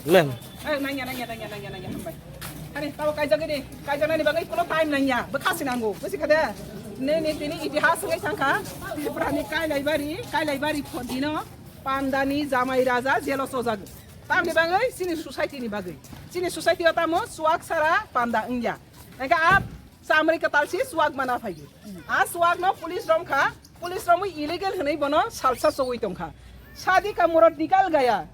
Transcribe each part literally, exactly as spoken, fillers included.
Mem. Eh, nangya, nangya, nangya, nangya, nangya, hambai. Ani, tabo kaijagini, kaijaknani bagwi kuno time nangya, bwkha se nango, busi khade. Nini tini itihas wngwi thangkha, Tripurani Kailaibari, Kailaibari phodino, pandani jamai raja jelo sojago. Tamni bagwi, chini society ni bagwi. Chini society o tamo, suak sara panda wngya. Engkha a chamri kwtal si suak mana phaio. A suak no police romkha, police romwi illegal hwnwi bono salsa chogwi tongkha. Sadi ka murot nikal gaya.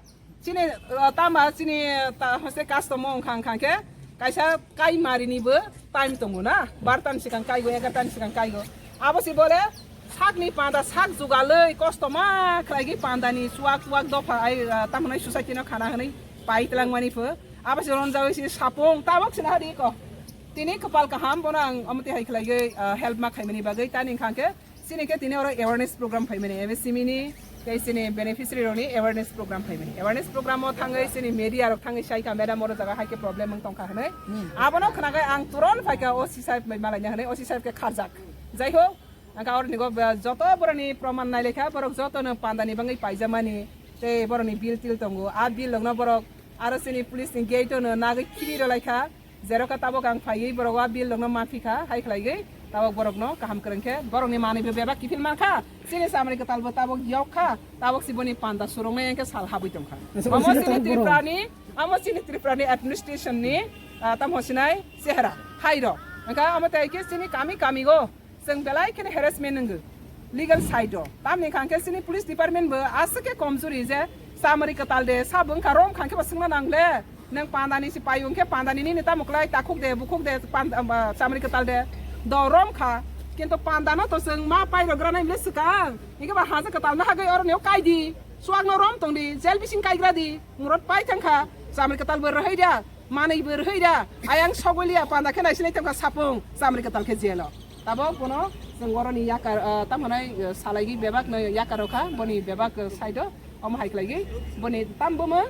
Chini, uh, tama chini, uh, ta hose customer wngkha, wngkha khe kaisa kai marini bo time tongo na, barta ni swkang kaigo, egarta ni swkang kaigo. Abo si bole sakni panda sak jugalwi kosto ma khlaigwi pandani chuak chuak dopha ai, uh, tamo nai society no khana hwnwi pai twlangmani pho. Abo si ronjawi si sapung tabok sina hadi ko. Tini kwpal kaham bono ang omo tihai khlaigwi, uh, help ma khaimani bagwi tani wngkha khe. Chini khe tini oro awareness program phaimani M S C M E ni, tei chini beneficiary rokni awareness program phaimani. Awareness program o thangwi chini media rok thangwi saikha, madam oro jaga hai khe problem wng tongkha hwnwi. Hmm. Abono khnagai ang turon phaikha O C saheb bai malaina hwnwi, O C saheb khe kharjak. Jai ho, ang kha oroni go, joto boroni proman nailaikha, borok jotono pandani bagwi paijamani, tei boroni bill til tongo. A bill rokno borok aro chini police ni gate ono nagwi khiri rwlaikha. Jeroka tabok ang phaiwi borok o bill rokno maphikha, hai khlaigwi tabok borokno kaham kwrwng khe borokni manwi bo bebak kiphil mankha. Chini chamri kwtal bo tabok yok kha, tabok si boni panda surungnai engkhe sal habwi tongkha. Acha, omo chini Tripura ni, omo chini Tripura ni administration ni, ah, tamo sinai chehra hai rok. Engkha omo tei khe chini kami kami go. Chwng belai kheno harassment wngo legal side o. Tamni hwnkha khe chini police department bo aswk khe komjuri je chamari kwtal de, sabo wngkha rom kha khe bo swngna nang le. Nwng pandani se paiyung khe pandani nini tamo kwlai takhuk de, bukhuk de, pand-, ah, chamari kwtal de. Do rom kha. Kintu pandano to chwng ma pairok granai le swkang. Hingke ba haja kwtal na hagwi oro neo kai di. Suak no rom tong di. Jail bising kai gra di. Murot pai thang kha. Chamari kwtal bo rwhai da. Manwi bo rwhai da. Ayang sogwi liya panda khe nai sinai thang kha sapung. Chamari kwtal khe jail o. Tabok bono chwng oroni yakar, ah, tamo nai, ah, salaigwi bebak no yakar rokha, boni bebak, ah, side o, omo hai khlaigwi, boni tam bumung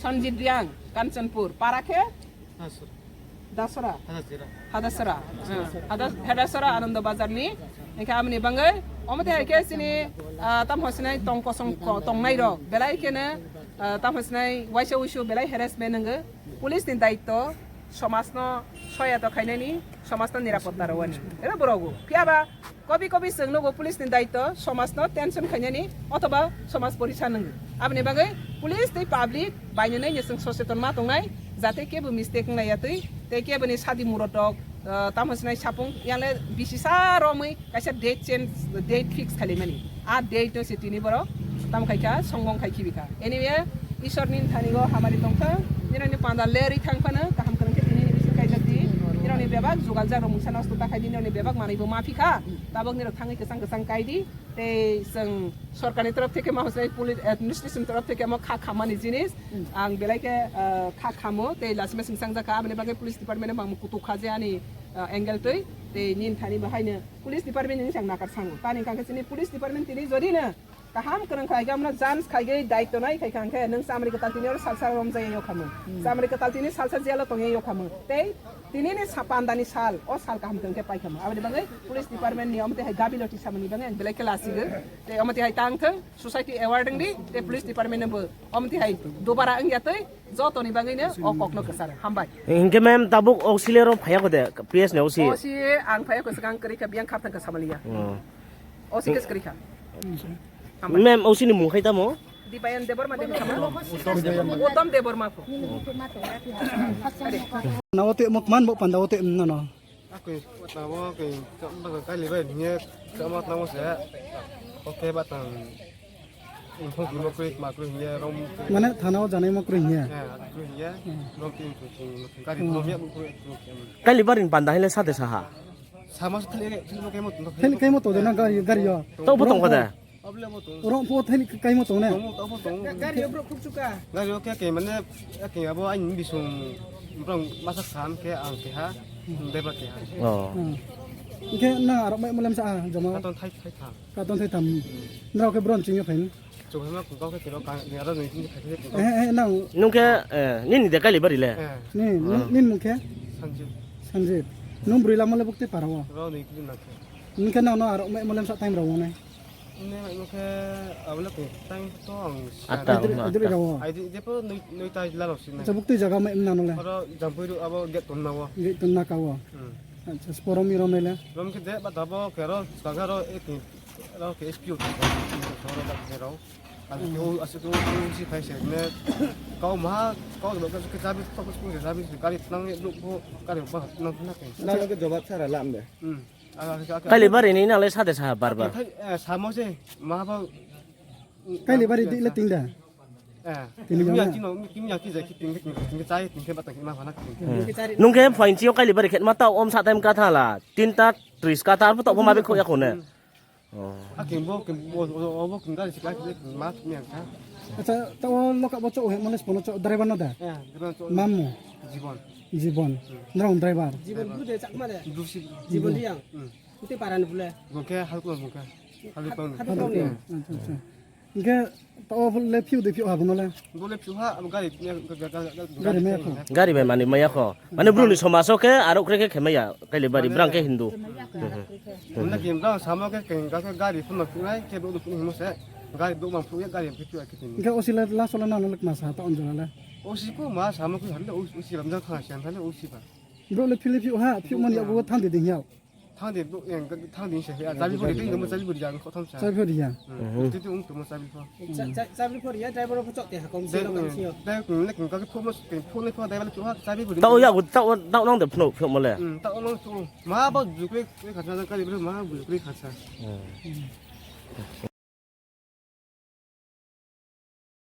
Sanjit Riang, Kanchanpur, para khe Dasra. Hadasra. Hadasra. Ah, Hadas-, Hadasra Anando Bazar ni. Engkha amoni bangwi, omo tei hai khe chini, ah, tamo sinai tong kosong ko-, tongnai rok, belai kheno, ah, tamo sinai waisa wuisu belai harassment wngo. Police ni daitto somajno soyato khainani, somajno nirapotta rwani. Ero borogo. Phiyaba kobi kobi chwng nugo police ni daitto somajno tension khainani othoba somaj porisa nwngo. Aboni bagwi police tei public bainanai ni chwng soseton ma tongnai, jate kebo mistake wnglaiyatwi tei keboni sadi murot rok, ah, tamo sinai sapung yangle bisi sa romwi kaisa date change, date fix khailaimani. A date no se tini borok tamo khaikha, songbong khai khibikha. Anyway, Isor ni thani go hamari tongthang. Nirokni panda lerwi thang phano kaham kwrwng khe tini ni bising kaijak di. Nirokni bebak jugal jak rok mungsa nosto ta khai di, nirokni bebak manwi bo ma phikha. Tabok nirok thangwi kwchang kwchang kai di. Tei chwng sorkarni torof theke ma hosai police administration torof theke mo kha khammani jinis. Ang belai khe, ah, kha khamo tei lasima singsangjak kha. Aboni bagwi police department no mang kutuk kha je ani, ah, angle twi. Tei nini thani bo haino police department ni chang nakar sango. Tani hwnkha khe chini police department tini jodi no kaham kwrwng khlai khe, amno jans khai khe, daitto nai khai kha, hwnkhe nwng chamri kwtal tini oro salsa romjai yokhamung. Hmm. Chamri kwtal tini salsa jail o tongya yokhamung. Tei tini ni sa-, panda ni sal, o sal kaham kwrwng khe pai khamung. Aboni bagwi police department ni omo tei hai gabi loti samani bagwi ang belai khe lasigo. Tei omo tei hai tang thung, society aware wng di, tei police department no bo omo tei hai dubara wngya twi, joto ni bagwi no o kok no kwcharo. Hambai. Hinkhe ma'am tabuk O C le ro phaya kho de, P S ni O C. O C ang phaya kho swkang kwrwi kha, biyang khap thang kha samaliya. Hmm. O C case kwrwi kha. Ma'am, O C ni mung khai tamo? Dibayan Debbarma de tamo? Uttam Debbarma pho. Na ote mok man bo panda ote no no. Akoi tamo koi tamo kali bai niye tamo tamo se. Oke batang. Info gimo koi ma koi niye rom. Mane thana o janai mo koi niye. Ya, koi niye. Rom tin koi koi kari rom ya koi. Kali barin panda hile sate saha. Sama se thili thili kai mo to. Thili kai mo to na gari gari yo. To bo tong kha da. Oro po thili kai mo to ne. Tong mo to bo tong. Gari yo bro khuk chuka. Gari yo khe khe mane khe abo ani bisung bro masa sam khe ang khe ha. Deba khe ha. Oh. Ke na aro mai mulam sa joma. Katon thai thai tham. Katon thai tham. Nrao khe bron chingyo phain. Chukuma kungkau khe tiro kang ni aro ni kini khaikhe kungkau. Eh, eh, nang. Nung khe, eh, nini de kali bari le? Eh. Ni, ni, nini mung khe? Sanjib. Sanjib. Nung bwrwi lama le bukti para o. Ro ni kini nang khe. Nung khe nang no aro me-, molem sa time rao nai. Nini mai mokhe abole ko time to ang siya. Atta, Aidil, atta. Aidil irawo. Aidi, depo noi, noi ta jila lo sini. Acha, bukti jaga mai mna nole. Aro jampui ru abo gate tonna wo. Gate tonna kawo. Hmm. Acha, sporo mi romele. Rom ke de ba dabo kero, skagaro ek, ro ke S P O to. Soro ba kero. Asu ke, asu ke, si thai se ne. Kau ma, kau lo ke jabi, to ke jabi, kari tnang e lo ko, kari ba tnang na ke. Na lo ke jawab sara lam de. Hmm. Kailibari ni nang le sade saha bar bar. Thai, eh, samo se, ma ba. Kailibari di le tingda. Eh, Tini kimya jama. Kino, kimya ki jai ki ting, ting, ting, chai, ting, ke batang, ma, hana, ting. Hmm. Nung ke phain chio Kailibari khet ma ta om sa time ka thala. Tinta tris ka ta, arbo to bo ma be khoya khone. Oh. A king bo, king bo, o, o, bo king gari sika, king ma, king yang ka. Acha, to lo ka bo cho, he, mane spono cho, driver no da? Eh, driver cho. Mamu. Jibon. Jibon. Hmm. Nrong driver. Jibon bu de chakma de. Bu si. Jibon Riang. Hmm. Ute paran bule. Bungke halko bungke. Halko. Halko ni. Acha, acha. Hingke to le phiu de phiu ha bono le. Bo le phiu ha, abo gari, ga-, ga-, ga-, ga-, Gari gari maya kho. Gari bai mani maya kho. Mani bru ni somaso khe aro kre khe khemaya, Kailibari brang khe Hindu. Mane Hindu. Mane ki brang samo khe keng ga khe gari phun ma phunai khe bo phun himo se. Gari bo ma phun ya gari phiu phiu khe phun. Hingke o sila la sola na le ma sa ta on jora le. O si ko ma samo khe hande o si ram ja kha sian hande o si ba. Bro le phili phiu ha, phiu man ya bo thang de ding ya. Thang de bo, yang thang de se ya, jabi bo de, mo jabi bo yang kho tham sa. Jabi bo ya. Hmm. Ti ti ung tu mo jabi kho. Cha-, cha-, chabi phor ya, driver phor chok te ha kom si Dai, lo kam si yo. Dai, nek ka phone mo, phone phone driver phiu ha, jabi bo. Tao ya, tao, tao nang de phone phiu mo le. Hmm, tao nang tu. Ma ba jukre, kre kha sa, ka de ma bu jukre kha sa. Hmm.